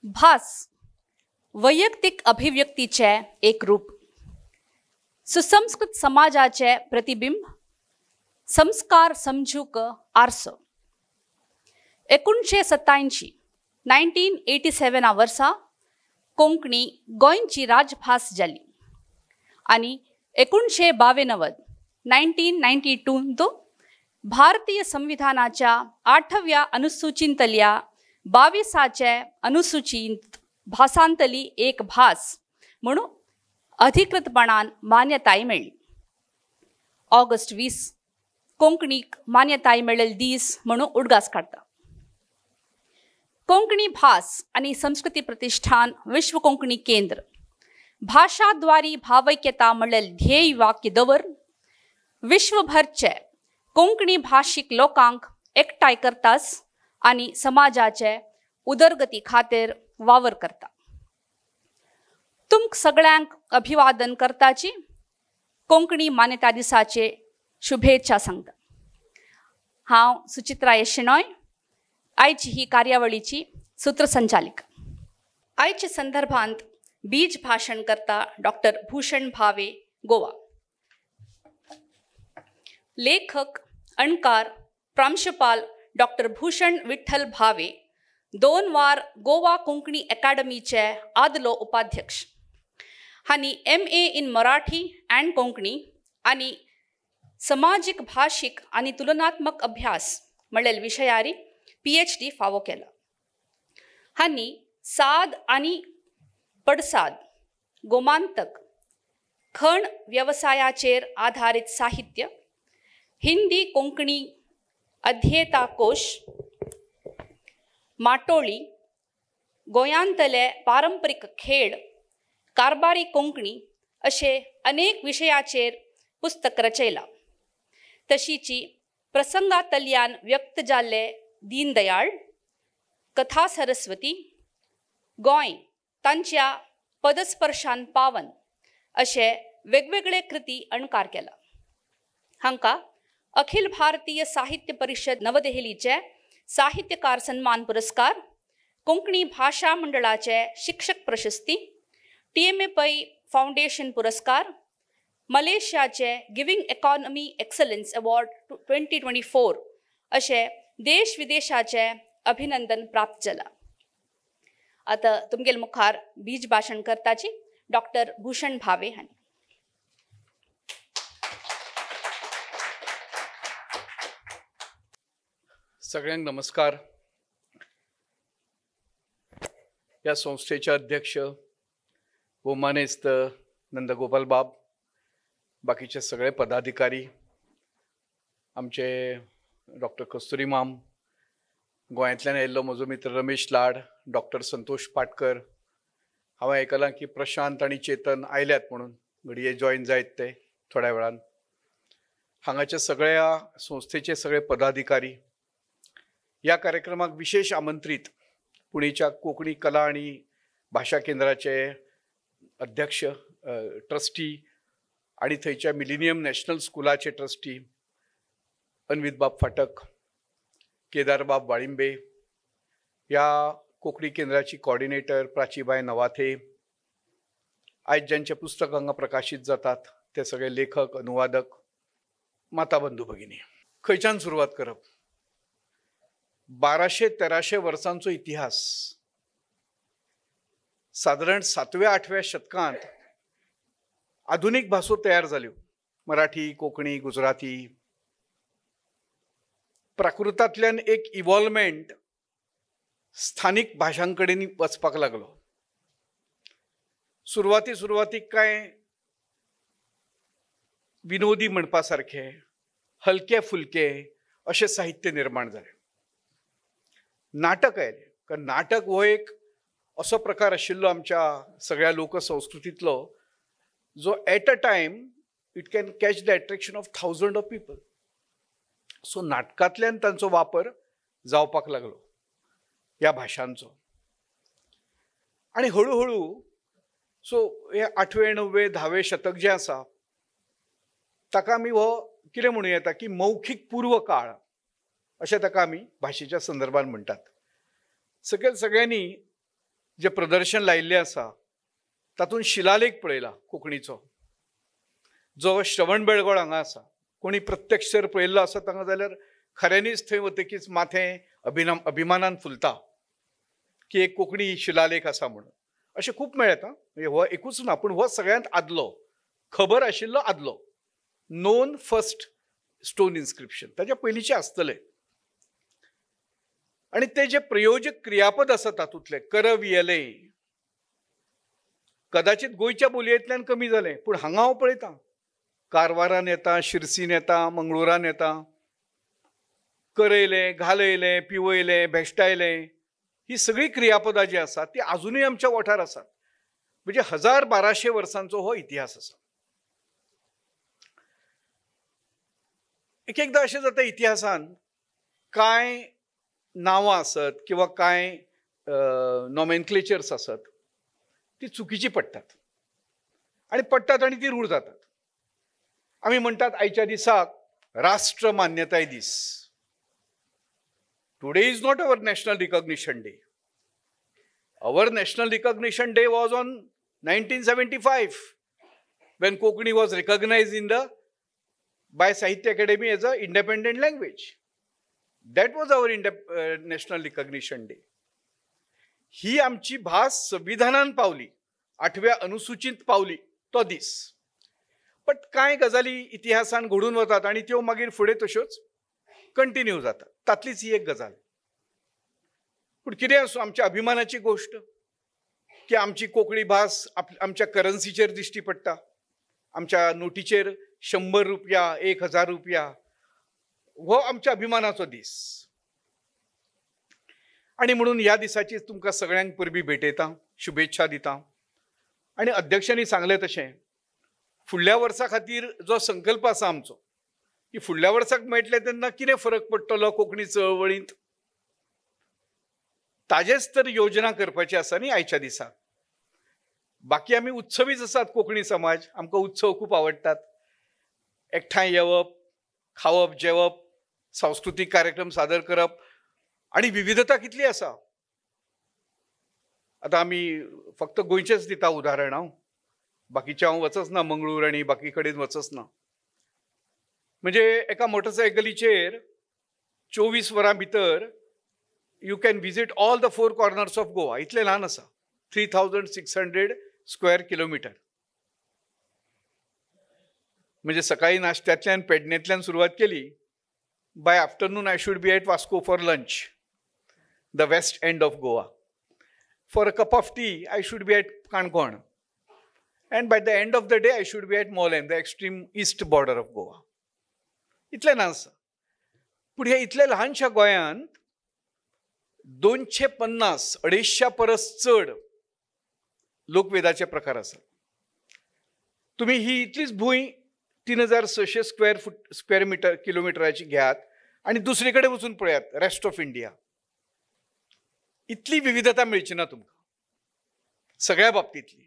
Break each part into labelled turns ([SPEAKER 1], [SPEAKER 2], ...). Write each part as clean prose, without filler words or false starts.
[SPEAKER 1] भास वैयक्तिक अभिव्यक्तीचें एक रूप, सुसंस्कृत समाजाचें प्रतिबिंब, संस्कार समजूक आरसो. 1987 1987 वर्सा कोंकणी गोंयची राजभास जाली आनी 1992 1992 भारतीय संविधानाच्या 8व्या अनुसूचींतल्या 22चे अनुसूचींत भासांतली एक भास म्हणून अधिकृतपणान मान्यताय मेळ्ळी. ऑगस्ट 20 कोंकणीक मान्यताय मेळ्ळेल दीस म्हणून उडगास काडटा. कोंकणी भास आनी संस्कृती प्रतिष्ठान विश्व कोंकणी केंद्र भाशाद्वारी भावैक्यता म्हणलेल ध्येय वाक्य दवर विश्वभरचे कोंकणी भाशीक लोकांक एकठांय करतास आनी समाजाचे उदरगती खातीर वावर करता. तुमक सगळ्यांक अभिवादन करताची कोंकणी मान्यता दिसाचे शुभेच्छा सांगता. हांव सुचित्रा येशणॉय, आयची ही कार्यावळीची सूत्रसंचालिका. आयच्या संदर्भांत बीज भाशण करता डॉक्टर भूषण भावे, गोवा. लेखक, अणकार, प्रांशुपाल डॉक्टर भूषण विठ्ठल भावे 2 वार गोवा कोंकणी अकादमीचे आदलो उपाध्यक्ष. हांणी MA in Marathi and Konkani आनी समाजीक भाशीक आनी तुलनात्मक अभ्यास म्हणलेल विशयारी PhD फावो केला. हांणी साद आनी पडसाद, गोमांतक, खण व्यवसायाचेर आधारीत साहित्य, हिंदी कोंकणी अध्येता कोश, माटोळी, गोंयांतले पारंपरीक खेळ, कारबारी कोंकणी अशे अनेक विशयाचेर पुस्तक रचयला. तशीची प्रसंगातल्यान व्यक्त जाल्ले दीनदयाळ, कथा सरस्वती, गोंय तांच्या पदस्पर्शान पावन अशे वेगवेगळे कृती अणकार केला. हांकां अखिल भारतीय साहित्य परिषद नवदेहलीचे साहित्यकार सन्मान पुरस्कार, कोंकणी भाशा मंडळाचे शिक्षक प्रशस्ती, TMA Pai foundation पुरस्कार, मलेशियाचे गिविंग इकॉनॉमी एक्सलन्स अवॉर्ड 2024 अशे देश विदेशाचे अभिनंदन प्राप्त जाला. आतां तुमगेल मुखार बीज भाशण करताची डॉक्टर भूषण भावे हांणी.
[SPEAKER 2] सगळ्यांक नमस्कार. ह्या संस्थेचे अध्यक्ष भोवमानेस्त नंदगोपाल बाब, बाकीचे सगळे पदाधिकारी, आमचे डॉक्टर कस्तुरी माम, गोंयांतल्यान आयिल्लो म्हजो मित्र रमेश लाड, डॉक्टर संतोष पाटकर, हांवें आयकलां की प्रशांत आनी चेतन आयल्यात म्हणून, घडये जॉयन जायत ते थोड्या वेळान. हांगाच्या सगळ्या संस्थेचे सगळे पदाधिकारी, ह्या कार्यक्रमाक विशेष आमंत्रीत पुणेच्या कोंकणी कला आनी भाशा केंद्राचे अध्यक्ष, ट्रस्टी आनी थंयच्या मिलेनियम नॅशनल स्कुलाचे ट्रस्टी अन्वितबाब फाटक, केदारबाब वाळिंबे, ह्या कोंकणी केंद्राची कॉर्डिनेटर प्राचीबाय नवाथे, आयज ज्यांचे पुस्तक हांगा प्रकाशीत जातात ते सगळे लेखक, अनुवादक, माता बंधू भगिनी. खंयच्यान सुरवात करप? 1200-1300 वर्सांचो इतिहास. सादारण 7व्या 8व्या शतकांत आधुनीक भासो तयार जाल्यो, मराठी, कोंकणी, गुजराती. प्राकृतांतल्यान एक इवॉल्वमेंट स्थानीक भाशां कडेन वचपाक लागलो. सुरवाती सुरवातीक कांय विनोदी म्हणपा सारखे, हलके फुलके अशें साहित्य निर्माण जालें. नाटक आयलें, कारण नाटक हो एक असो प्रकार आशिल्लो आमच्या सगळ्या लोकसंस्कृतींतलो जो at a time it can catch the attraction of thousand of people. So नाटकांतल्यान तांचो वापर जावपाक लागलो ह्या भाशांचो. आनी हळू हळू सो हे 8वें 9वें 10वें शतक जें आसा ताका आमी हो कितें म्हणूं येता की मौखीक पूर्व काळ अशें ताका आमी भाशेच्या संदर्भात म्हणटात. सकयल सगळ्यांनी जें प्रदर्शन लायिल्लें आसा तातूंत शिलालेख पळयला कोंकणीचो, जो श्रवण बेळगोळ हांगा आसा. कोणी प्रत्यक्ष जर पळयल्लो आसत हांगा जाल्यार खऱ्यांनीच थंय वतकीच माथें अभिमानान फुलता की एक कोंकणी शिलालेख आसा म्हणून. अशें खूब मेळटा, म्हणजे हो एकूच ना, पूण हो सगळ्यांत आदलो खबर आशिल्लो आदलो नोन फर्स्ट स्टोन इन्स्क्रिप्शन, ताच्या पयलींचें आसतलें. आनी ते जे प्रयोजक क्रियापद आसा तातूंतलें करवियले कदाचित गोंयच्या बोलयेंतल्यान कमी जालें, पूण हांगा हांव पळयतां कारवारान येता, शिरसीन येता, मंगळुरान येता, करयलें, घालयलें, पिवयलें, भेश्टायलें, ही सगळीं क्रियापदां जीं आसात ती आजुनूय आमच्या वाठार आसात. म्हणजे 1000-1200 वर्सांचो हो इतिहास आसा. एक एकदां अशें जाता इतिहासान कांय नांवां आसत किंवा कांय नॉमेनक्लेचर्स आसत ती चुकीची पडटात आनी पडटात आनी ती रूढ जातात. आमी म्हणटात आयच्या दिसाक राष्ट्र मान्यताय दीस. Today is not our national recognition day. Our national recognition day was on 1975 when Konkani was recognized in the by Sahitya Akademi as a independent language. That was our national recognition day. ही आमची भास संविधानान पावली, 8व्या अनुसूचींत पावली तो दीस. But कांय गजाली इतिहासान घडून वतात आनी त्यो मागीर फुडें तश्योच कंटिन्यू जातात, तातलीच ही एक गजाल. पूण कितें आसूं, आमच्या अभिमानाची गोश्ट की आमची कोंकणी भास आमच्या करन्सीचेर दिश्टी पडटा. आमच्या नोटीचेर 100 रुपया, 1000 रुपया, हो आमच्या अभिमानाचो दीस. आनी म्हणून ह्या दिसाची तुमकां सगळ्यांक परबी भेटयता, शुभेच्छा दिता. आनी अध्यक्षांनी सांगलें तशें फुडल्या वर्सा खातीर जो संकल्प आसा आमचो की फुडल्या वर्साक मेळटलें तेन्ना कितें फरक पडटलो कोंकणी चळवळींत, ताजेच तर योजना करपाची आसा न्ही आयच्या दिसा. बाकी आमी उत्सवीच आसात कोंकणी समाज, आमकां उत्सव खूब आवडटात. एकठांय येवप, खावप, जेवप, सांस्कृतीक कार्यक्रम सादर करप आनी विविधता कितली आसा. आतां आमी फक्त गोंयचेंच दिता उदाहरण, हांव बाकीचें हांव वचच ना, मंगळूर आनी बाकी कडेन वचच ना. म्हणजे एका मोटरसायकलीचेर 24 वरां भितर you can visit all the 4 corners of Goa. इतलें ल्हान आसा, 3600 स्क्वेअर किलोमिटर. म्हणजे सकाळी नाश्त्यांतल्यान पेडणेंतल्यान सुरवात केली, by afternoon I should be at Vasco for lunch, the west end of Goa. For a cup of tea I should be at Canacona, and by the end of the day I should be at Mollem, the extreme east border of Goa. इतलें ल्हान आसा. पूण ह्या इतल्या ल्हानशा गोंयांत 250 250 परस चड लोकवेदाचे प्रकार आसात. तुमी ही इतलीच भूंय 3600 स्क्वेअर फूट स्क्वेअर मिटर किलोमिटराची घेयात आनी दुसरे कडेन वचून पळयात रेस्ट ऑफ इंडिया, इतली विविधता मेळची ना तुमकां सगळ्या बाबतींतली.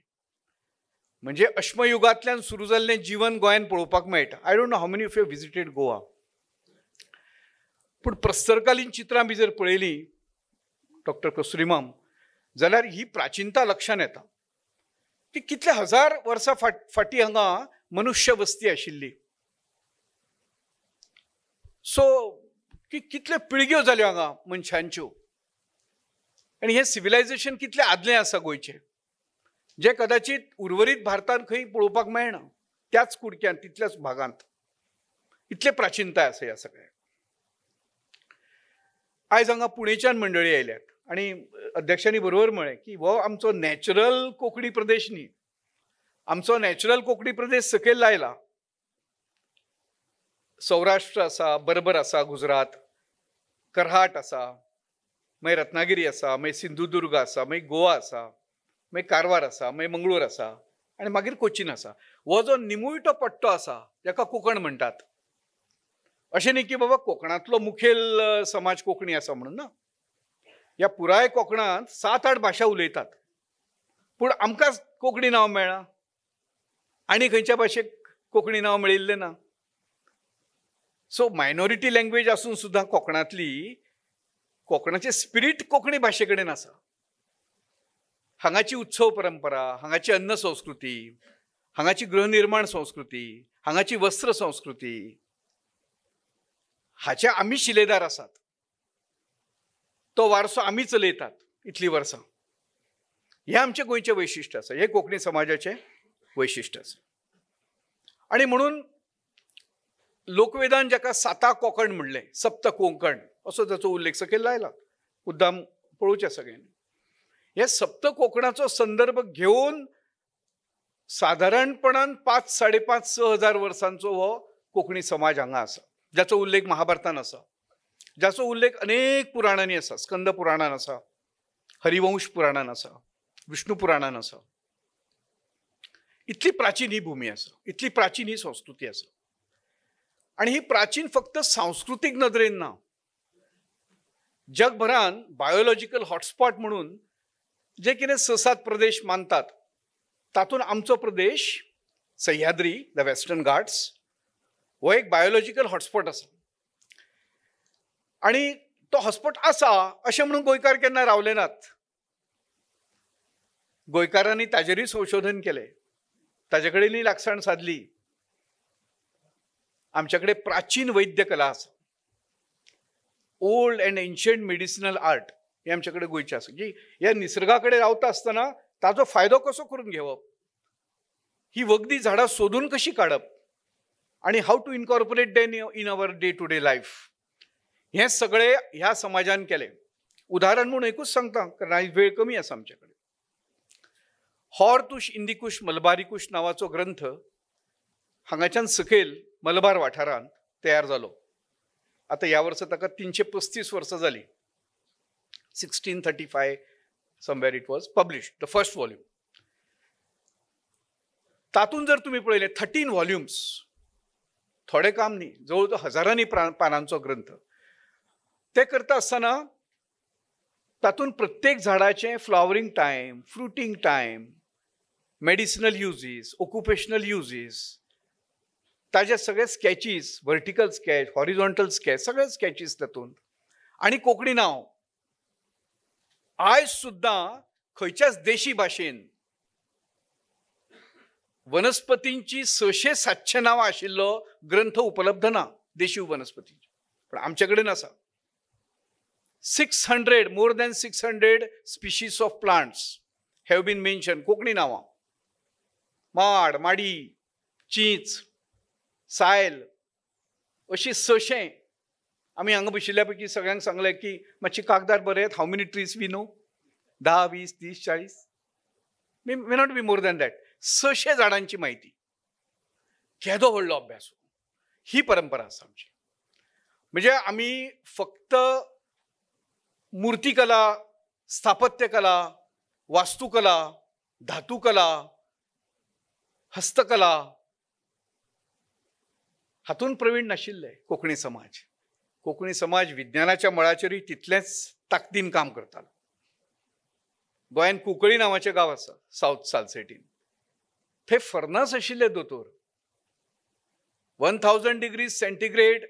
[SPEAKER 2] म्हणजे अश्मयुगांतल्यान सुरू जाल्लें जिवन गोंयांत पळोवपाक मेळटा. I don't know how many of you visited Goa, पूण प्रस्तरकालीन चित्रां बी जर पळयलीं डॉक्टर कस्तुरीमाम जाल्यार ही प्राचीनता लक्षांत येता की कितले हजार वर्सां फाटीं हांगा मनुष्य वस्ती आशिल्ली. सो की कितल्यो पिळग्यो जाल्यो हांगा मनशांच्यो, आनी हें सिविलायझेशन कितलें आदलें आसा गोंयचें, जें कदाचित उर्वरीत भारतांत खंय पळोवपाक मेळना, त्याच कुडक्यांत, तितल्याच भागांत इतलें प्राचीनताय आसा ह्या सगळ्याक. आयज हांगा पुणेच्यान मंडळी आयल्यात आनी अध्यक्षांनी बरोबर म्हळें की हो आमचो नॅचरल कोंकणी प्रदेश न्ही, आमचो नॅचरल कोंकणी प्रदेश सकयल आयला. सौराष्ट्र आसा, बर्बर आसा, गुजरात, करहाट आसा, मागीर रत्नागिरी आसा, मागीर सिंधुदुर्ग आसा, मागीर गोवा आसा, मागीर कारवार आसा, मागीर मंगळूर आसा आनी मागीर कोचीन आसा. हो जो निमुळटो पट्टो आसा ताका कोंकण म्हणटात. अशें न्ही की बाबा कोंकणांतलो मुखेल समाज कोंकणी आसा म्हणून ना, ह्या पुराय कोंकणांत 7-8 भाशा उलयतात, पूण आमकां कोंकणी नांव मेळ्ळां आनी खंयच्या भाशेक कोंकणी नांव मेळिल्लें ना. सो मायनॉरिटी लँग्वेज आसून सुद्दां कोंकणांतली कोंकणाचें स्पिरीट कोंकणी भाशे कडेन आसा. हांगाची उत्सव परंपरा, हांगाची अन्न संस्कृती, हांगाची गृहनिर्माण संस्कृती, हांगाची वस्त्र संस्कृती हाचे आमी शिलेदार आसात. तो वारसो आमी चलयतात इतलीं वर्सां. हें आमचें गोंयचें वैशिश्ट्य आसा, हें कोंकणी समाजाचें वैशिश्ट्य आसा. आनी म्हणून लोकवेदान जाका साता कोंकण म्हणलें, सप्त कोंकण असो ताचो उल्लेख सकयल लायला, मुद्दाम पळोवचें सगळ्यांनी. हे सप्त कोंकणाचो संदर्भ घेवन सादारणपणान 5, 5.5, 6 हजार वर्सांचो हो कोंकणी समाज हांगा आसा, जाचो उल्लेख महाभारतान आसा, जाचो उल्लेख अनेक पुराणांनी आसा, स्कंद पुराणान आसा, हरिवंश पुराणान आसा, विष्णू पुराणान आसा. इतली प्राचीन ही भूमी आसा, इतली प्राचीन ही संस्कृती आसा. आनी ही प्राचीन फक्त सांस्कृतीक नदरेन ना, जगभरान बायोलॉजिकल हॉटस्पॉट म्हणून जे कितें 6-7 प्रदेश मानतात तातूंत आमचो Pradesh Sahyadri, the western Ghats, हो एक बायोलॉजिकल हॉटस्पॉट आसा. आनी तो हॉटस्पॉट आसा अशें म्हणून गोंयकार केन्ना रावले नात. गोंयकारांनी ताजेरूय संशोधन केलें, ताजे कडेनूय लागसाण सादली. आमचे कडेन प्राचीन वैद्यकला आसा, old and ancient medicinal art हें आमचे कडेन गोंयचें आसा, की ह्या निसर्गा कडेन रावता आसतना ताजो फायदो कसो करून घेवप, ही वखदी झाडां सोदून कशी काडप आनी how to incorporate them in our day to day life, हें सगळें ह्या समाजान केलें. उदाहरण म्हूण एकूच सांगता, कारण आयज वेळ कमी आसा आमचे कडेन. हॉर्तुश इंदिकुश मलबारिकुश नांवाचो ग्रंथ हांगाच्यान सकयल मलबार वाठारांत तयार जालो. आतां ह्या वर्सा ताका 335 वर्सां जालीं. 1635 somewhere it was published, the first volume. तातूंत जर तुमी पळयलें 13 व्हॉल्युम्स, थोडें काम न्ही, जवळ जवळ हजारांनी पानांचो ग्रंथ. ते करता आसतना तातूंत प्रत्येक झाडाचें flowering time, fruiting time, medicinal uses, occupational uses, ताजे सगळे sketches, vertical sketch, horizontal sketch, सगळे स्कॅचीस तातूंत, आनी कोंकणी नांव. आयज सुद्दां खंयच्याच देशी भाशेन वनस्पतींची 600-700 नांवां आशिल्लो ग्रंथ उपलब्ध ना देशी वनस्पतींची, पण आमचे कडेन आसा. 600, more than 600 species of plants have been mention, Konkani नांवां. माड, माडी, चींच, सायल अशी 600. आमी हांगा बशिल्ल्या पैकी सगळ्यांक सांगलें की मातशी कागदार बरयात, how many trees we know, 10, 20, 30, 40, may not be more than that. 600 झाडांची म्हायती, केदो व्हडलो अभ्यास. ही परंपरा आसा आमची. म्हणजे आमी फक्त मूर्तिकला, स्थापत्यकला, वास्तुकला, धातुकला, हस्तकला हातून प्रवीण नाशिल्ले कोंकणी समाज. कोंकणी समाज विज्ञानाच्या मळाचेरूय तितलेंच ताकदीन काम करतालो. गोंयांत कुंकळी नांवाचें गांव आसा सावथ सालसेटीन, थंय फर्नास आशिल्ले दोतोर. 1000 डिग्री सेंटीग्रेड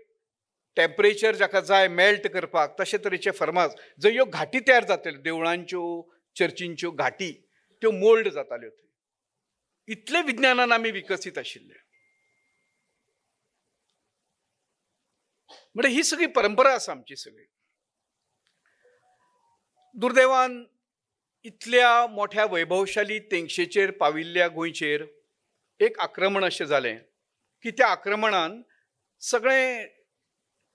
[SPEAKER 2] टेम्परेचर जाका जाय मेल्ट करपाक, तशे तरेचे फर्मास, जंय ह्यो घाटी तयार जाताल्यो, देवळांच्यो, चर्चींच्यो घाटी, त्यो मोल्ड जाताल्यो थंय. इतले विज्ञानान आमी विकसीत आशिल्ले. म्हणजे ही सगळी परंपरा आसा आमची सगळी. दुर्दैवान इतल्या मोठ्या वैभवशाली तेंगशेचेर पाविल्ल्या गोंयचेर एक आक्रमण अशें जालें की त्या आक्रमणान सगळें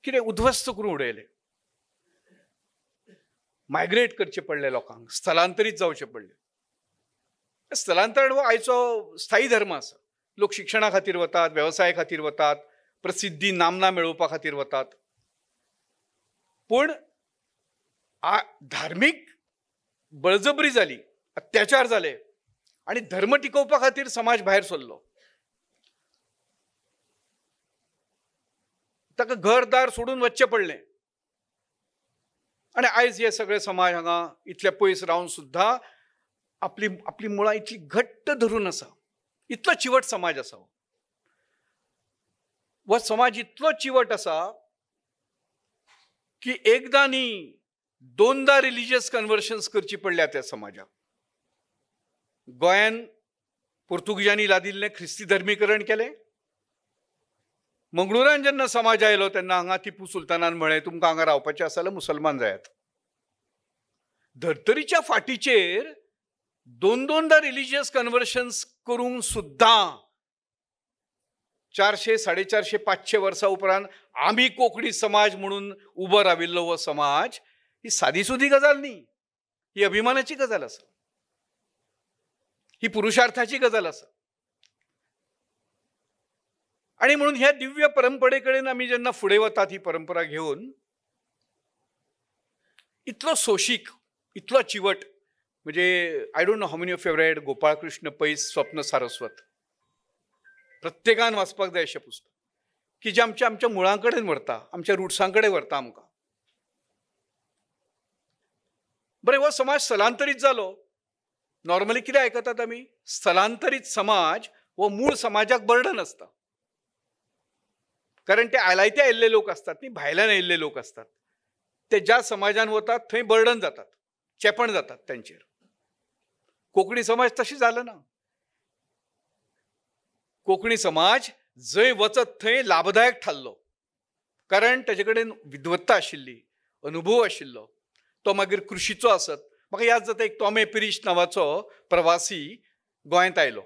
[SPEAKER 2] कितें उद्ध्वस्त करून उडयलें. मायग्रेट करचें पडलें लोकांक, स्थलांतरीत जावचें पडलें. स्थलांतरण हो आयचो स्थायी धर्म आसा. लोक शिक्षणा खातीर वतात, वेवसाया खातीर वतात, प्रसिद्धी नामना मेळोवपा खातीर वतात. पूण धार्मीक बळजबरी जाली, अत्याचार जाले आनी धर्म टिकोवपा खातीर समाज भायर सरलो. ताका घरदार सोडून वचचें पडलें. आनी आयज हे सगळे समाज हांगा इतले पयस रावन सुद्दां आपली आपली मुळां इतली घट्ट धरून आसा. इतलो चिवट समाज आसा हो समाज, इतलो चिवट आसा की एकदां न्ही दोनदा रिलिजियस कन्वर्शन्स करची पडल्या त्या समाजाक. गोंयान पुर्तुगीजांनी लादिल्लें ख्रिस्ती धर्मीकरण केलें. मंगळुरान जेन्ना समाज आयलो तेन्ना हांगा टिपू सुलतानान म्हळें तुमकां हांगा रावपाचें आसा जाल्यार मुसलमान जायात. धर्तरीच्या फाटीचेर दोन दोनदा रिलिजियस कन्वर्शन्स करूंक सुद्दां 400, 450, 500 वर्सां उपरांत आमी कोंकणी समाज म्हणून उबो राविल्लो हो समाज ही सादी सुदी गजाल न्ही, ही अभिमानाची गजाल आसा, ही पुरुषार्थाची गजाल आसा. आनी म्हणून ह्या दिव्य परंपरे कडेन आमी जेन्ना फुडें वतात ही परंपरा घेवन, इतलो सोशीक, इतलो चिवट, म्हणजे I don't know how many of you read Gopalkrishna Pais Swapna Saraswat, प्रत्येकान वाचपाक जाय अशें पुस्तक की जें आमच्या आमच्या मुळां कडेन व्हरता, आमच्या रुट्सां कडेन व्हरता आमकां. बरें, हो समाज स्थलांतरीत जालो. नॉर्मली कितें आयकतात आमी, स्थलांतरीत समाज हो मूळ समाजाक बर्डन आसता, कारण ते आलायते आयिल्ले लोक आसतात न्ही, भायल्यान आयिल्ले लोक आसतात. ते ज्या समाजान वतात थंय बर्डन जातात, चेपण जातात तांचेर. कोंकणी समाज तशें जालें ना. कोंकणी समाज जंय वचत थंय लाभदायक थारलो, कारण ताजे कडेन विद्वत्ता आशिल्ली, अनुभव आशिल्लो. तो मागीर कृशीचो आसत. म्हाका याद जाता एक टॉमे पिरीश नांवाचो प्रवासी गोंयांत आयलो,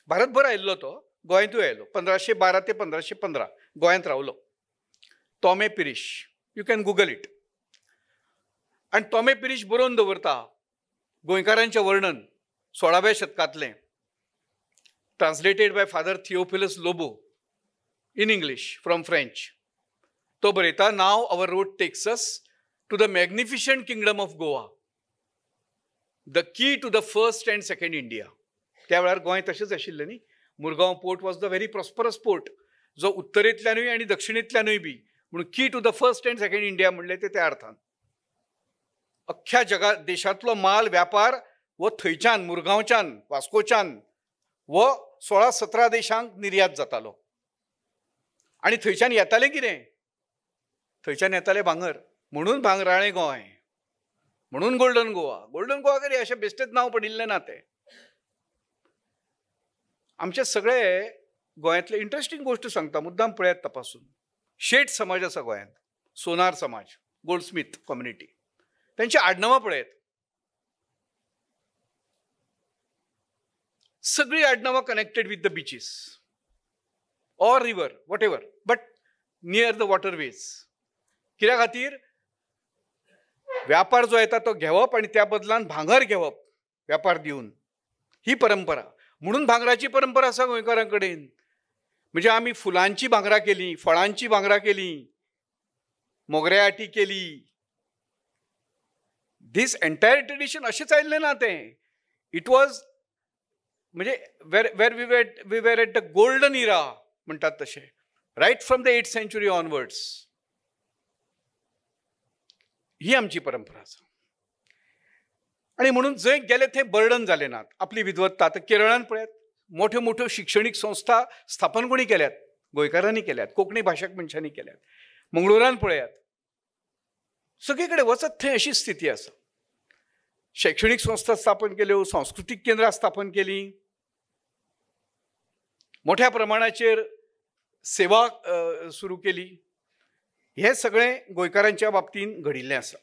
[SPEAKER 2] भारतभर आयिल्लो तो, गोंयांतूय आयलो. 1512 ते 1515 गोंयांत रावलो Thome Pires. You can Google it. आनी टॉमे पिरीश बरोवन दवरता गोंयकारांचें वर्णन 16व्या शतकांतलें, translated by Father Theophilus Lobo in English from French. तो बरयता, now our road takes us to the magnificent kingdom of Goa, the key to the first and second India. त्या वेळार गोंय तशेंच आशिल्लें न्ही. Murgaon port was the very prosperous port, जो उत्तरेंतल्यानूय आनी दक्षिणेंतल्यानूय बी, म्हणून key to the first and second India म्हणलें ते त्या अर्थान. अख्ख्या जगा देशांतलो माल व्यापार हो थंयच्यान, मुरगांवच्यान, वास्कोच्यान हो 16-17 देशांक निर्यात जातालो. आनी थंयच्यान येतालें कितें? थंयच्यान येतालें भांगर. म्हणून भांगराळें गोंय, म्हणून गोल्डन गोवा. गोल्डन गोवा करी अशें बेश्टेच नांव पडिल्लें ना तें. आमचे सगळे गोंयांतले इंट्रस्टींग गोश्ट सांगता, मुद्दाम पळयात तपासून. शेठ समाज आसा गोंयांत, सोनार समाज, गोल्डस्मीथ कम्युनिटी, तांची आडनांवां पळयात. सगळीं आडनांवां connected with the beaches or river, whatever, but near the waterways. कित्या खातीर? व्यापार जो येता तो घेवप आनी त्या बदलान भांगर घेवप, व्यापार दिवन, ही परंपरा. म्हणून भांगराची परंपरा आसा गोंयकारां कडेन. म्हणजे आमी फुलांची भांगरां केली, फळांची भांगरां केली, मोगऱ्या आटी केली. दीस एंटायर ट्रेडिशन अशेंच आयिल्लें ना तें. It was म्हणजे where we were at the golden era म्हणटात तशें, right from the 8th century onwards ही आमची परंपरा आसा. आनी म्हणून जंय गेले थंय बर्डन जालें नात आपली विद्वत्ता. आतां केरळान पळयात, मोठ्यो मोठ्यो शिक्षणीक संस्था स्थापन कोणी केल्यात? गोंयकारांनी केल्यात, कोंकणी भाशक मनशांनी केल्यात. मंगळुरान पळयात, सगळे कडेन वचत थंय अशी स्थिती आसा. शैक्षणीक संस्था स्थापन केल्यो, सांस्कृतीक केंद्रां स्थापन केलीं, मोठ्या प्रमाणाचेर सेवा सुरू केली. हें सगळें गोंयकारांच्या बाबतींत घडिल्लें आसा.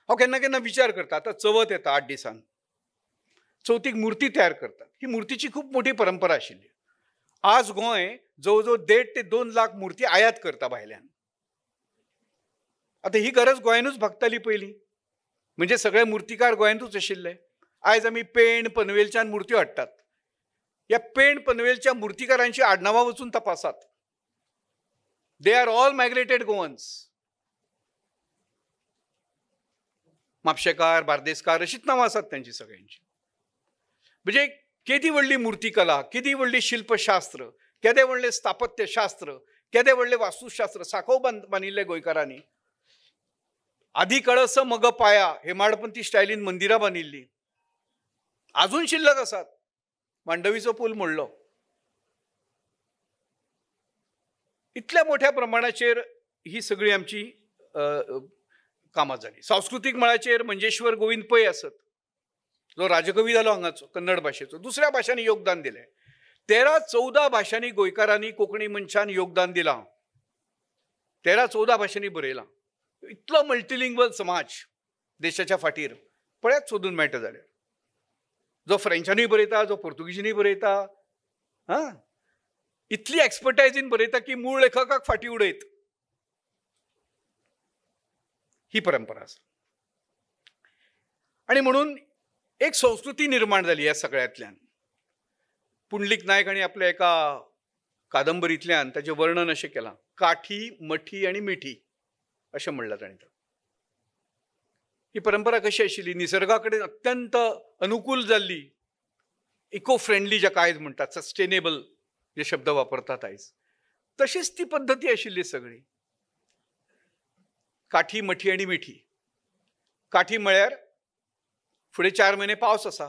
[SPEAKER 2] हांव केन्ना केन्ना विचार करता, आतां चवथ येता 8 दिसान, चवथीक मुर्ती तयार करतात. ही मुर्तीची खूब मोठी परंपरा आशिल्ली. आज गोंय जवळ जवळ 1.5 ते 2 लाख मुर्ती आयात करता भायल्यान. आतां ही गरज गोंयानूच भागताली पयलीं, म्हणजे सगळे मुर्तीकार गोंयांतूच आशिल्ले. आयज आमी पेण पनवेलच्यान मुर्त्यो हाडटात. ह्या पेण पनवेलच्या मुर्तीकारांची आडनांवां वचून तपासात. They are all migrated Goans. म्हापशेकार, Bardeskar अशीच नांवां आसात तांची सगळ्यांची. म्हणजे केदी व्हडली मुर्तीकला, केदी व्हडली शिल्पशास्त्र, केदें व्हडलें स्थापत्यशास्त्र, केदें व्हडलें वास्तुशास्त्र साखो बांदिल्लें गोंयकारांनी. आदी कळस मग पाया हेमाडपंथी स्टायलीन मंदिरां बांदिल्लीं आजून शिल्लक आसात. मांडवीचो पूल मोडलो. इतल्या मोठ्या प्रमाणाचेर ही सगळी आमची कामां जाली. सांस्कृतीक मळाचेर मंजेश्वर गोविंद पै आसत, जो राजकवी जालो हांगाचो कन्नड भाशेचो, दुसऱ्या भाशांनी योगदान दिलें. 13-14 भाशांनी गोंयकारांनी कोंकणी मनशान योगदान दिलां, 13-14 भाशांनी बरयलां. इतलो मल्टिलिंग्वल समाज देशाच्या फाटीर पळयात सोदून मेळटा जाल्यार, जो फ्रेंचानूय बरयता, जो पोर्तुगीजीनूय बरयता, हां, इतली एक्सपर्टायजीन बरयता की मूळ लेखकाक फाटी उडयत. ही परंपरा आसा. आनी म्हणून एक संस्कृती निर्माण जाली ह्या सगळ्यांतल्यान. पुंडलीक नायक हांणी आपल्या एका कादंबरींतल्यान ताचें वर्णन अशें केलां, काठी, मठी आनी मिठी अशें म्हणलां ताणें. ही परंपरा कशी आशिल्ली, निसर्गा कडेन अत्यंत अनुकूल जाल्ली, इको फ्रेंडली जाका आयज म्हणटात, सस्टेनेबल जे शब्द वापरतात आयज, तशीच ती पद्दती आशिल्ली सगळी. काठी, मठी आनी मिठी. काठी म्हळ्यार फुडें 4 म्हयने पावस आसा,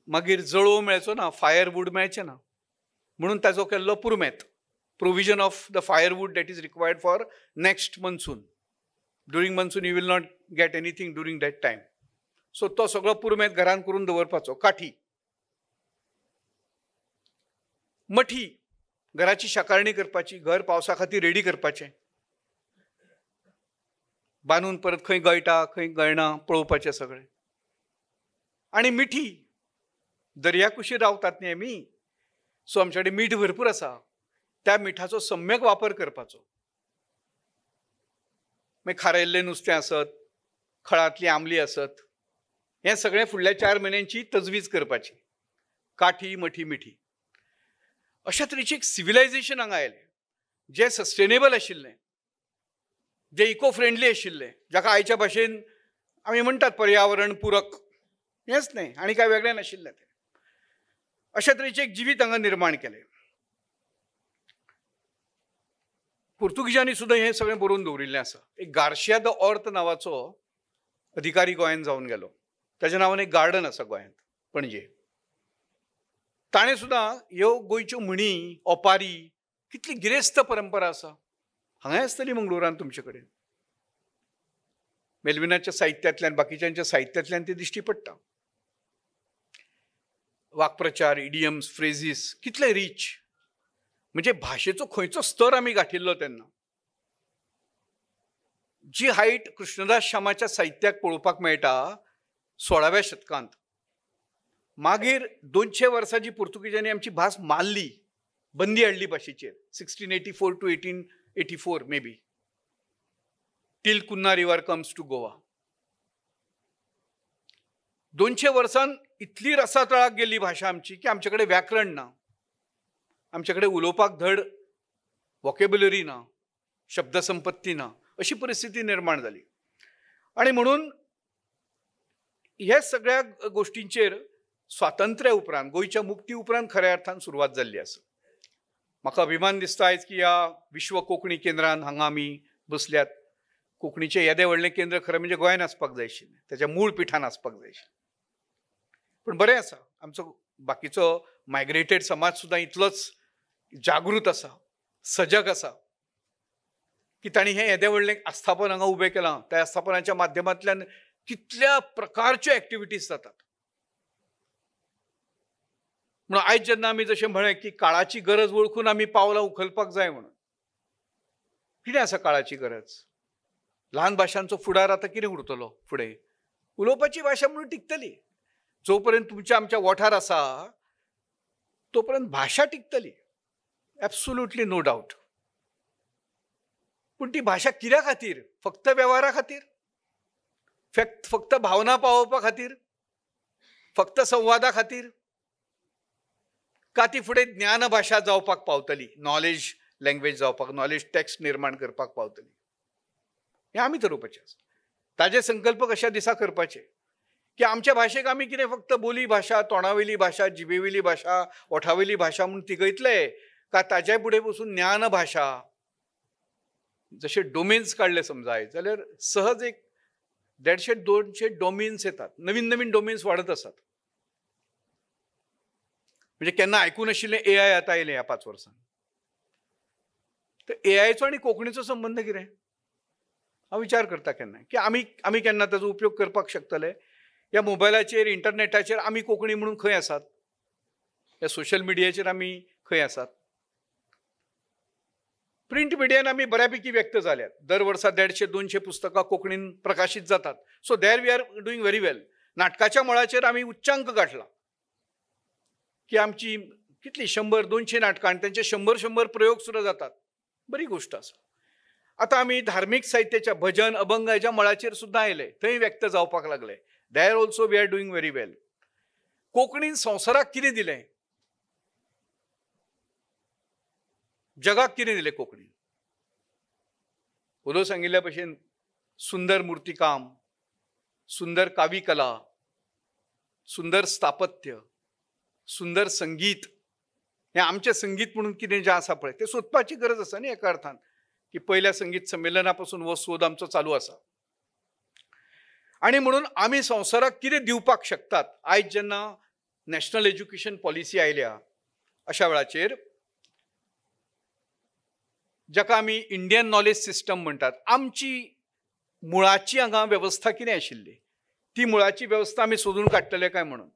[SPEAKER 2] मागीर जळोव मेळचो ना, फायरवूड मेळचें ना, म्हणून ताचो केल्लो पुरुमेत, provision of the firewood that is required for next monsoon. During monsoon you will not get anything during that time. So तो सगळो पुरुमेत घरान करून दवरपाचो. काठी. मठी, घराची शाकारणी करपाची, घर पावसा खातीर रेडी करपाचें, बांदून परत खंय गळटा खंय गळना पळोवपाचें सगळें. आनी मिठी, दर्या कुशीर रावतात न्ही आमी, सो आमचे कडेन मीठ भरपूर आसा, त्या मिठाचो सम्यक वापर करपाचो. मागीर खारयल्लें नुस्तें आसत, खळांतली आमली आसत, हें सगळें फुडल्या 4 म्हयन्यांची तजवीज करपाची. काठी, मठी, मिठी. अशा तरेचें एक सिविलायझेशन हांगा आयलें, जें सस्टेनेबल आशिल्लें, जें इको फ्रेंडली आशिल्लें, जाका आयच्या भाशेन आमी म्हणटात पर्यावरण पुरक, हेंच न्हय आनी कांय वेगळें नाशिल्लें तें. अशा तरेचें एक जिवीत हांगा निर्माण केलें. पुर्तुगीजांनी सुद्दां हें सगळें बरोवन दवरिल्लें आसा. एक गार्शिया the ऑर्त नांवाचो अधिकारी गोंयांत जावन गेलो, ताच्या नांवान एक गार्डन आसा गोंयांत पणजे. ताणें सुद्दां ह्यो गोंयच्यो म्हणी, ओपारी, कितली गिरेस्त परंपरा आसा हांगाय आसतली मंगळुरान तुमचे कडेन, मेल्विनाच्या साहित्यांतल्यान, बाकीच्यांच्या साहित्यांतल्यान ती दिश्टी पडटा. वाक्प्रचार, इडियम्स, फ्रेजीस कितले रीच, म्हणजे भाशेचो खंयचो स्तर आमी गांठिल्लो तेन्ना. जी हायट कृष्णदास शामाच्या साहित्याक पळोवपाक मेळटा 16व्या शतकांत, मागीर 200 वर्सां जी पुर्तुगेजांनी आमची भास मारली, बंदी हाडली भाशेचेर, 1684 to 1884 may be, till Cunha river comes to Goa. 200 वर्सां इतली रसातळाक गेली भाशा आमची की आमचे कडेन व्याकरण ना, आमचे कडेन उलोवपाक धड वॉकेबुलरी ना, शब्दसंपत्ती ना, अशी परिस्थिती निर्माण जाली. आनी म्हणून ह्या सगळ्या गोश्टींचेर स्वातंत्र्या उपरांत, गोंयच्या मुक्ती उपरांत खऱ्या अर्थान सुरवात जाल्ली आसा. म्हाका अभिमान दिसता आयज की ह्या विश्व कोंकणी केंद्रान हांगा आमी बसल्यात. कोंकणीचें येदें व्हडलें केंद्र खरें म्हणजे गोंयान आसपाक जाय आशिल्लें, ताच्या मूळ पिठान आसपाक जाय आशिल्लें. पूण बरें आसा, आमचो बाकीचो मायग्रेटेड समाज सुद्दां इतलोच जागृत आसा, सजग आसा की तांणी हें येदें व्हडलें आस्थापन हांगा उबें केलां. त्या आस्थापनाच्या माध्यमांतल्यान कितल्या प्रकारच्यो एक्टिविटीज जातात. म्हणून आयज जेन्ना आमी जशें म्हळें की काळाची गरज वळखून आमी पावलां उखलपाक जाय म्हणून, कितें आसा काळाची गरज? ल्हान भाशांचो फुडार आतां कितें उरतलो फुडें? उलोवपाची भाशा म्हणून टिकतली जोपर्यंत तुमच्या आमच्या ओठार आसा तोपर्यंत भाशा टिकतली, एब्सोल्युटली नो डावट. पूण ती भाशा कित्या खातीर? फक्त वेव्हारा खातीर, फक्त भावना पावोवपा खातीर, फक्त संवादा खातीर, का ती फुडें ज्ञान भाशा जावपाक पावतली, नॉलेज लँग्वेज जावपाक, नॉलेज टॅक्स्ट निर्माण करपाक पावतली? हें आमी थरोवपाचें आसा. ताजे संकल्प कशा दिसा करपाचे की आमच्या भाशेक आमी कितें फक्त बोली भाशा, तोंडावयली भाशा, जिबेवयली भाशा, ओठावयली भाशा म्हूण तिगयतले का ताज्या फुडें बसून ज्ञान भाशा? जशे डोमेन्स काडले समजा आयज जाल्यार सहज एक 150-200 डोमेन्स येतात, नवीन नवीन डोमेन्स वाडत आसात. म्हणजे केन्ना आयकूं नाशिल्लें एआय आतां आयलें ह्या 5 वर्सांत. तर एआयचो आनी कोंकणीचो संबंद कितें? हांव विचार करता केन्ना की आमी आमी केन्ना ताजो उपयोग करपाक शकतले? ह्या मोबायलाचेर इंटरनेटाचेर आमी कोंकणी म्हणून खंय आसात? ह्या सोशल मिडियाचेर आमी खंय आसात? प्रिंट मिडियान आमी बऱ्यापैकी व्यक्त जाल्यात. दर वर्सा 150-200 पुस्तकां कोंकणीन प्रकाशीत जातात. So there we are doing very well. नाटकाच्या मळाचेर आमी उच्चांक गाठला की आमची कितली 100-200 नाटकां आनी तेंचे 100-100 प्रयोग सुद्दां जातात. बरी गोश्ट आसा. आतां आमी धार्मीक साहित्याच्या भजन अभंग हेच्या मळाचेर सुद्दां आयले, थंय व्यक्त जावपाक लागले. There also we are doing very well. कोंकणीन संवसाराक कितें दिलें, जगाक कितें दिलें कोंकणीन? उलो सांगिल्ल्या भशेन सुंदर मुर्तीकाम, सुंदर कावीकला, सुंदर स्थापत्य, सुंदर संगीत. हें आमचें संगीत म्हणून कितें जें आसा पळय तें सोदपाची गरज आसा न्ही एका अर्थान, की पयल्या संगीत संमेलना पासून हो सोद आमचो चालू आसा. आनी म्हणून आमी संवसाराक कितें दिवपाक शकतात? आयज जेन्ना नॅशनल एज्युकेशन पॉलिसी आयल्या अशा वेळाचेर, जाका आमी इंडियन नॉलेज सिस्टम म्हणटात, आमची मुळाची हांगा वेवस्था कितें आशिल्ली ती मुळाची वेवस्था आमी सोदून काडटले काय म्हणून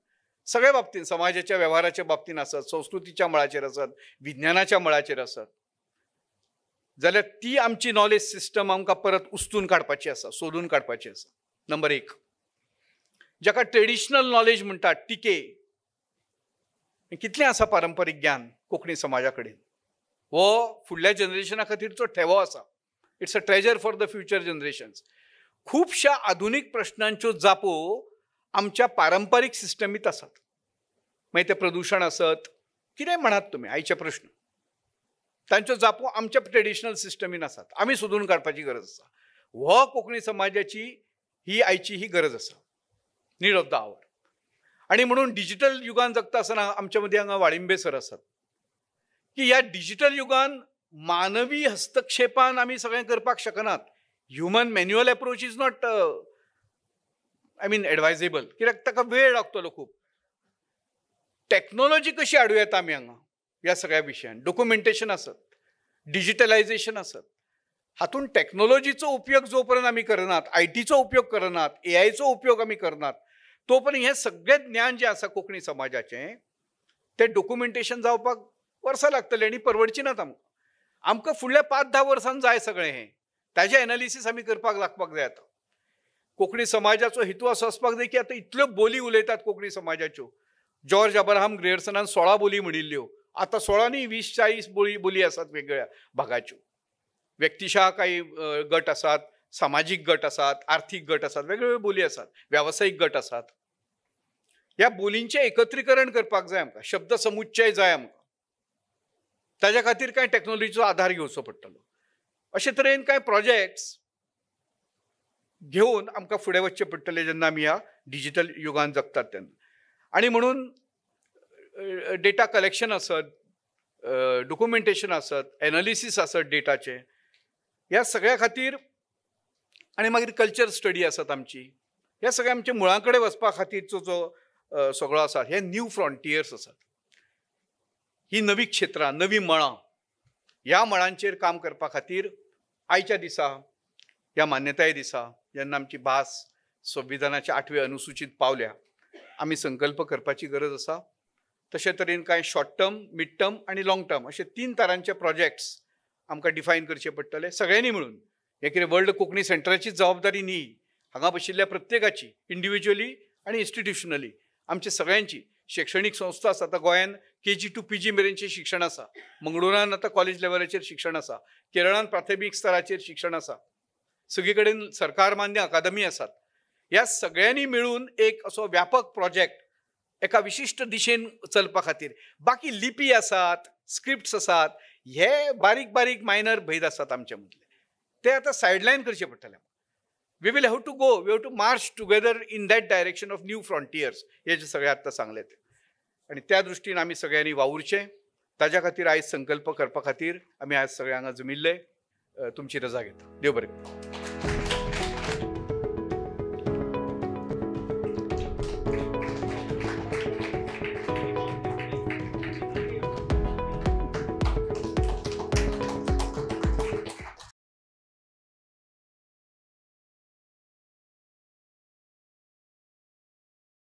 [SPEAKER 2] सगळ्या बाबतीन, समाजाच्या वेव्हाराच्या बाबतीन आसत, संस्कृतीच्या मळाचेर आसत, विज्ञानाच्या मळाचेर आसत, जाल्यार ती आमची नॉलेज सिस्टम आमकां परत उस्तून काडपाची आसा, सोदून काडपाची आसा. नंबर 1, जाका ट्रेडिशनल नॉलेज म्हणटात, टिके, कितलें आसा पारंपारीक ज्ञान कोंकणी समाजा कडेन, हो फुडल्या जनरेशना खातीरचो ठेवो आसा. It's a treasure for the future generations. खुबश्या आधुनीक प्रश्नांच्यो जापो आमच्या पारंपारीक सिस्टमीत आसात. मागीर तें प्रदुशण आसत, कितें म्हणात तुमी, आयचे प्रश्न तांच्यो जापो आमच्या ट्रेडिशनल सिस्टमीन आसात, आमी सोदून काडपाची गरज आसा. हो कोंकणी समाजाची ही आयची ही गरज आसा, नीड ऑफ the our. आनी म्हणून डिजिटल युगान जगता आसतना आमच्या मदीं हांगा वाळिंबे सर आसात की ह्या डिजिटल युगान मानवी हस्तक्षेपान आमी सगळें करपाक शकनात. Human manual approach is not I mean advisable, कित्याक ताका वेळ लागतलो खूब. टॅक्नोलॉजी कशी हाडूं येता आमी हांगा ह्या सगळ्या विशयान, डॉक्युमेंटेशन आसत, डिजिटलायझेशन आसत, हातूंत टॅक्नोलॉजीचो उपयोग जो पर्यंत आमी करनात, आयटीचो उपयोग करनात, एआयचो उपयोग आमी करनात, तो पर्यंत हें सगळें ज्ञान जें आसा कोंकणी समाजाचें तें डॉक्युमेंटेशन जावपाक वर्सां लागतलीं आनी परवडची नात आमकां. आमकां फुडल्या 5-10 वर्सांक जाय सगळें हें, ताजें एनालिसीस आमी करपाक लागपाक जाय. आतां कोंकणी समाजाचो हेतू असो आसपाक जाय की आतां इतल्यो बोली उलयतात कोंकणी समाजाच्यो, जॉर्ज अब्राहम ग्रियर्सनान 16 बोली म्हणिल्ल्यो, आतां 16 न्ही 20-40 बोली आसात वेगवेगळ्या भागाच्यो. व्यक्तिशा काही गट आसात, सामाजीक गट आसात, आर्थीक गट आसात, वेगवेगळ्यो बोली आसात, वेवसायीक गट आसात. ह्या बोलींचें एकत्रीकरण करपाक जाय आमकां, शब्द समुच्चय जाय आमकां. ताज्या खातीर कांय टॅक्नोलॉजीचो आधार घेवचो पडटलो. अशे तरेन कांय प्रोजेक्ट्स घेवन आमकां फुडें वचचें पडटलें जेन्ना आमी ह्या डिजिटल युगान जगतात तेन्ना. आनी म्हणून डेटा कलेक्शन आसत, डॉक्युमेंटेशन आसत, एनालिसीस आसत डेटाचें, ह्या सगळ्या खातीर, आनी मागीर कल्चर स्टडी आसत आमची, ह्या सगळ्या आमच्या मुळां कडेन वचपा खातीरचो जो सगळो आसा, हे न्यू फ्रॉन्टियर्स आसात, ही नवी क्षेत्रां, नवी मळां, ह्या मळांचेर काम करपा खातीर आयच्या दिसा, ह्या मान्यताये दिसा, जेन्ना आमची भास संविधानाच्या 8वे अनुसुचीत पावल्या, आमी संकल्प करपाची गरज आसा. तशे तरेन कांय शॉर्ट टर्म, मिड टर्म आनी लाँग टर्म अशे 3 तरांचे प्रोजेक्ट्स आमकां डिफायन करचे पडटले सगळ्यांनी मिळून. हें कितें वर्ल्ड कोंकणी सेंटराची जबाबदारी न्ही, हांगा बशिल्ल्या प्रत्येकाची इंडिविज्युअली आनी इन्स्टिट्युशनली आमची सगळ्यांची. शैक्षणीक संस्था आसा, आतां गोंयान KG to PG मेरेनचें शिक्षण आसा, मंगळुरान आतां कॉलेज लेवलाचेर शिक्षण आसा, केरळान प्राथमीक स्तराचेर शिक्षण आसा, सगळे कडेन सरकार मान्य अकादमी आसात. ह्या सगळ्यांनी मिळून एक असो व्यापक प्रोजेक्ट एका विशिश्ट दिशेन चलपा खातीर. बाकी लिपी आसात, स्क्रिप्ट्स आसात, हे बारीक बारीक मायनर भेद आसात आमचे मदले, ते आतां सायडलायन करचे पडटले. We will have to go, we have to march together in that direction of new frontiers, हे जे सगळे आत्तां सांगले ते. आनी त्या दृश्टीन आमी सगळ्यांनी वावुरचें, ताज्या खातीर आयज संकल्प करपा खातीर आमी आयज सगळे हांगा जमिल्ले. तुमची रजा घेता. देव बरें करूं.